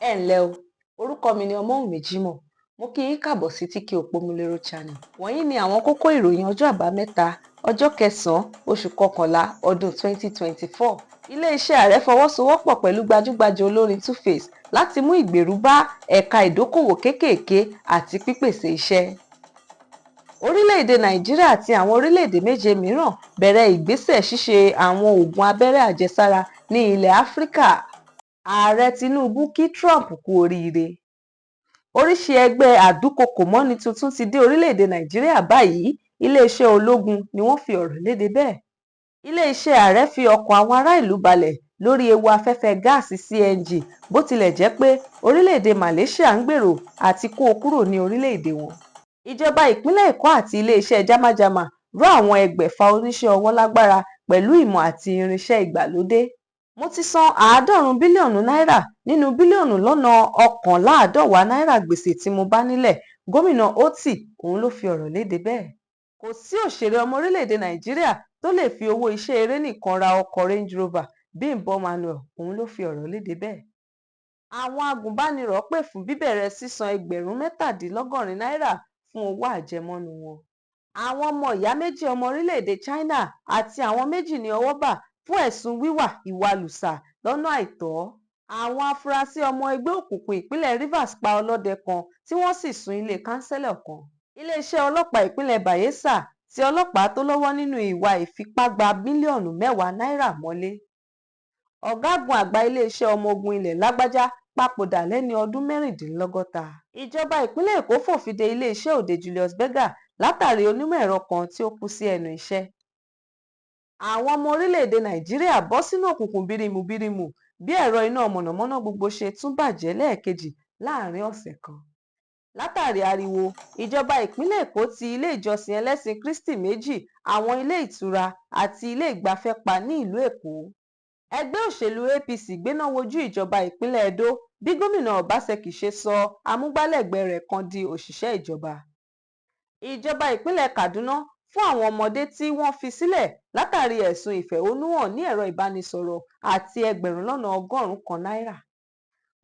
Ẹ ǹlẹ́ o, orúkọ mi ni Ọmọ́wùnmí Jimoh. Mo kí yín káàbọ̀ sí TK Òpómúléró Channel. Wọ̀nyí ni àwọn kókó ìròyìn ọjọ́ Àbámẹ́ta, ọjọ́ kẹsàn-án, oṣù kọkànlá, ọdún 2024. Iléeṣẹ́ ààrẹ fọwọ́sowọ́pọ̀ pẹ̀lú gbajúgbajà olórin 2Face láti mú ìgbèrú bá ẹ̀ka ìdókòwò kéékèèké àti pípèsè iṣẹ́. Orílẹ̀-èdè Nàìjíríà àti àwọn orílẹ̀-èdè méje mìíràn bẹ̀rẹ̀ ìgbésẹ̀ ṣíṣe àwọn oògùn abẹ́rẹ́ àjẹsára ní ilẹ̀ Áfíríkà. Ààrẹ Tinubu kí Trump kú oríire. Oríṣìí ẹgbẹ́ adúkookòmọ́ni tuntun ti dé orílẹ̀-èdè Nàìjíríà báyìí, iléeṣẹ́ ológun ni wọ́n fi ọ̀rọ̀ léde bẹ́ẹ̀. Iléeṣẹ́ ààrẹ fi ọkàn àwọn ará ìlú balẹ̀ lórí ewu afẹ́fẹ́ gáàsì CNG, bó tilẹ̀ jẹ́ pé orílẹ̀-èdè Malaysia ń gbèrò àti kó o kúrò ní orílẹ̀-èdè wọn. Ìjọba ìpínlẹ̀ Èkó àti iléeṣẹ́ jámájámá ró àwọn 600 oníṣẹ́ ọwọ́ lágbára pẹ̀lú ìmọ̀ àti irinṣẹ́ ìgbàlódé. Mo ti san 90 bílíọ̀nù náírà nínú bílíọ̀nù lọ́nà 111 náírà gbèsè tí mo bá nílẹ̀, Gómìnà Otti òun ló fi ọ̀rọ̀ léde bẹ́ẹ̀. Kò sí òṣèré ọmọ orílẹ̀-èdè Nàìjíríà tó lè fi owó iṣẹ́ eré nìkan ra ọkọ̀ Range Rover, Bímbọ́ Manuel òun ló fi ọ̀rọ̀ léde bẹ́ẹ̀. Àwọn agùnbánirọ̀ pè fún bíbẹ̀rẹ̀ sísan ẹgbẹ̀rún 87 náírà fún owó àjẹmọ́nú wọn. Àwọn ọmọ ìyá méjì ọmọ orílẹ̀-èdè China àti àwọn méjì ní ọwọ́ bà fún ẹ̀sùn wíwá ìwalùsà lọ́nà àìtọ́. Àwọn afurasí ọmọ ẹgbẹ́ òkùnkùn ìpínlẹ̀ Rivers pa ọlọ́dẹ kan tí wọ́n sì sun ilé kánsílọ̀ kan. Iléeṣẹ́ ọlọ́pàá ìpínlẹ̀ Bayelsa ti ọlọ́pàá tó lọ́wọ́ nínú ìwà ìfipá gba mílíọ̀nù 10 náírà mọ́lé. Ọ̀gágun àgbà iléeṣẹ́ ọmọ ogun ilẹ̀ Lágbájá papòdà lẹ́ni ọdún 66. Ìjọba ìpínlẹ̀ Èkó fòfin de iléeṣẹ́ òde Julius Berger látàrí onímọ̀ ẹ̀rọ kan tí ó kú sí ẹnu iṣẹ́. Àwọn ọmọ orílẹ̀-èdè Nàìjíríà bọ́ sínú òkùnkùn birimùbirimù bí ẹ̀rọ iná mọ̀nàmọ́ná gbogbo ṣe tún bàjẹ́ lẹ́ẹ̀kejì láàrin ọ̀sẹ̀ kan. Látàrí ariwo, ìjọba ìpínlẹ̀ Èkó ti ilé ìjọsìn ẹlẹ́sìn Krístì méjì, àwọn ilé ìtura àti ilé ìgbafẹ́ pa ní ìlú Èkó. Ẹgbẹ́ òṣèlú APC gbéná wojú ìjọba ìpínlẹ̀ Ẹdó bí gómìnà Ọbaṣẹ́kì ṣe sọ amúgbálẹ́gbẹ̀ẹ́ rẹ̀ kan di òṣìṣẹ́ ìjọba. Ìjọba ìpínlẹ̀ Kaduna fún àwọn ọmọdé tí wọ́n fi sílẹ̀ látàrí ẹ̀sùn ìfẹ̀hónúhàn ní ẹ̀rọ ìbánisọ̀rọ̀ àti ẹgbẹ̀rún lọ́nà 100 náírà.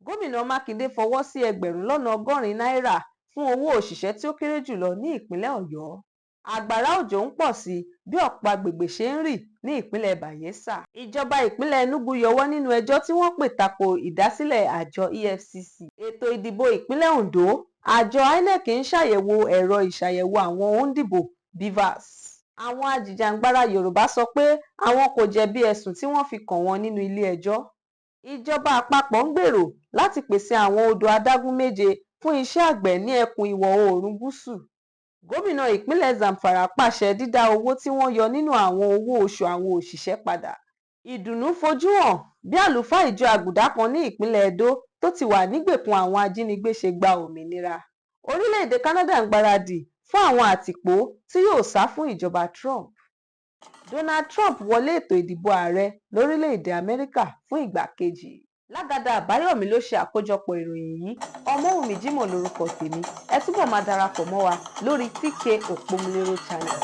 Gómìnà Mákindé fọwọ́ sí ẹgbẹ̀rún lọ́nà 80 náírà fún owó òṣìṣẹ́ tí ó kéré jùlọ ní ìpínlẹ̀ Ọ̀yọ́. Àgbàrá òjò ń pọ̀ sí bí ọ̀pọ̀ agbègbè ṣe ń rì ní ìpínlẹ̀ Bayelsa. Ìjọba ìpínlẹ̀ Enugu yọwọ́ nínú ẹjọ́ tí wọ́n pè tako ìdásílẹ̀ àjọ EFCC. Ètò ìdìbò ìpínlẹ̀ Ondo, àjọ INEC ń ṣàyẹ̀wò ẹ̀rọ ìṣàyẹ̀wò àwọn òǹdìbò BVAS. Àwọn ajìjàǹgbara Yorùbá sọ pé àwọn kò jẹ̀bi ẹ̀sùn tí wọ́n fi kàn wọ́n nínú ilé ẹjọ́. Ìjọba àpapọ̀ ń gbèrò láti pèsè àwọn odò adágún méje fún iṣẹ́ àgbẹ̀ ní ẹkùn ìwọ̀ oòrùn gúúsù. Gómìnà ìpínlẹ̀ Zamfara pàṣẹ dídá owó tí wọ́n yọ nínú àwọn owó oṣù àwọn òṣìṣẹ́ padà. Ìdùnnú fojú hàn bí àlùfáà ìjọ Àgùdà kan ní ìpínlẹ̀ Ẹdó tó ti wà nígbèkùn àwọn ajínigbé ṣe gba òmìnira. Orílẹ̀-èdè Canada ń gbáradì fún àwọn àtìpó tí yóò sá fún ìjọba Trump. Donald Trump wọlé ètò ìdìbò ààrẹ lórílẹ̀-èdè Amẹ́ríkà fún ìgbà kejì. Lágàdá Àbáyọ̀mí ló ṣe àkójọpọ̀ ìròyìn yìí. Ọmọ́wùnmí Jimoh lórúkọ tèmi. Ẹ túbọ̀ máa darapọ̀ mọ́ wa lórí TK Òpómúléró Channel.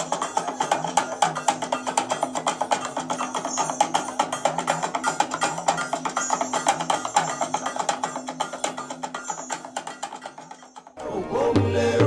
Òpómúléró.